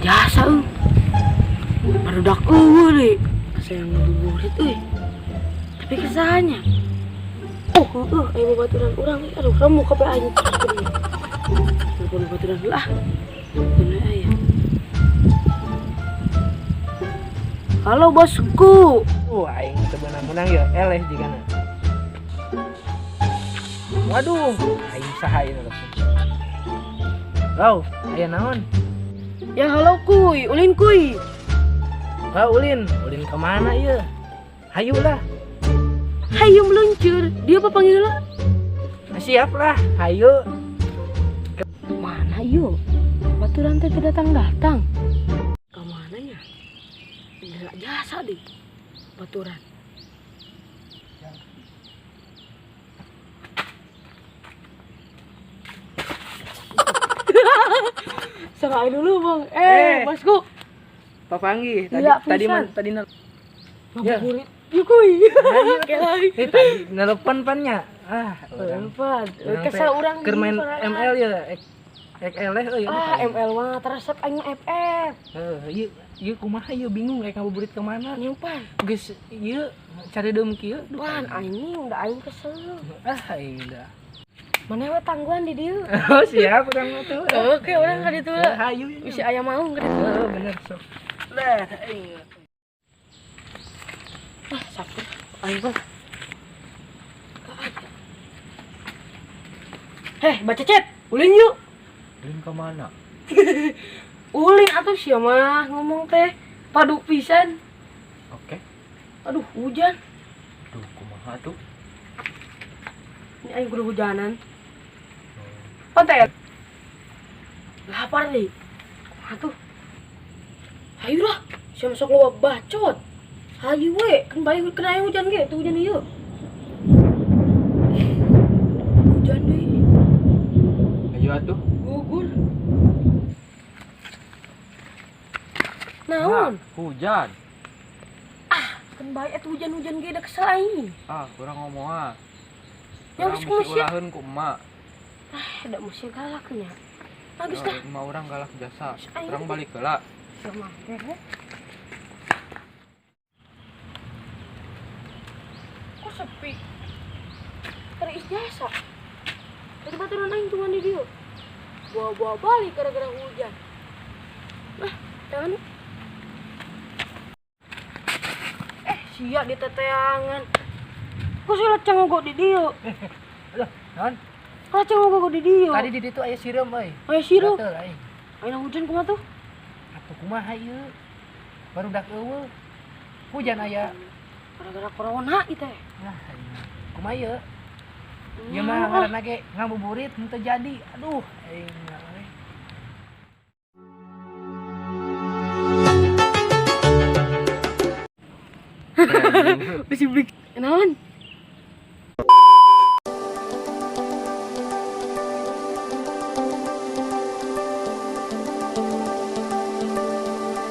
Jasa euy. Barudak euweuh deui. Asa yang ngabuburit euy. Tapi kesannya. Oh, heueuh aya babaturan urang euy. Aduh, remuk kabeh aing. Telepon babaturan heula ah. Bener aya. Halo bosku. Aing teu beunang-beunang ya, eleh jigana. Waduh, aing saha ieu langsung. Halo, aya naon? Ya halo kuy, ulin kuy. Ha ulin, ulin ke mana ieu? Hayu lah. Hayu meluncur. Dia apa panggil lah? Siap lah, hayu. Mana yuk? Baturan teh datang-datang. Ke mana nya? Enggak jasa deh. Baturan. Sengaja dulu bang. Eh. Bosku. Papanggih tadi Iya, tadi pisan. man, tadi nel Ya. Ngabuburit. Yuk kuy. Kayak lagi. Eh, tadi nelpon pan nya. Ah, urang. Telepon. Urang teh Kesel urang keur main di sorangan. ML ya, ek ek eleh euy. Ah, ML mah teresep aing mah FF. Heuh, ieu ieu kumaha ieu bingung rek ngabuburit ke mana. Nyimpan. Geus ieu cari deum kieu. Duh, Pan anjing udah aing kesel. Ah, aing dah. Mana we tangguhan di dieu. Oh, siap urang mah tuh. Oke, urang ka ditu lah. Hayu. Bisi aya maung ka ditu. Heeh, bener sok. Lah, aing. Ah, sapu. Aing mah. Heh, baca chat. Ulin yuk. Ulin ke mana? Ulin atuh sia mah ngomong teh padu pisan. Oke. Aduh, hujan. Duh, kumaha tuh? Ini aing kudu hujanan. Pantai. Lapar nih. Kumaha tuh? Hayu lah, sia masuk loba bacot. Hayu we, kan bae kena aing hujan ge, tuh hujan ieu. Hujan deui, Ayo atuh. gugur. Naon? Nah, hujan. Kan bae atuh hujan-hujan ge da kesel aing. Ah, kurang ngomong ah. Ya Urang geus mesti kumaha sia? ulaheun ku emak. Ah, da mesti galak nya. Ah, geus lah. Emak urang galak jasa. Aing. Urang balik heula. Sia mah teh. Kok sepi? Teris jasa. Tadi baturan aing tuh mandi dia. Bawa-bawa balik gara-gara hujan. Lah, jangan. Sia di teteangan. Kok sih leceng kok di dia? Aduh, naon? Leceng kok di dia. Tadi di ditu aya sireum euy. Aya sireum. Gatel aing. Ayeuna hujan kumaha tuh? Atuh kumaha ieu? Barudak eueuh. Hujan aya. Gara-gara corona ieu teh. Nah, aing. Kumaha ieu? Ieu mah ngaranna ge ngabuburit henteu jadi. Aduh, aing mah euy. Bisi beli. Naon?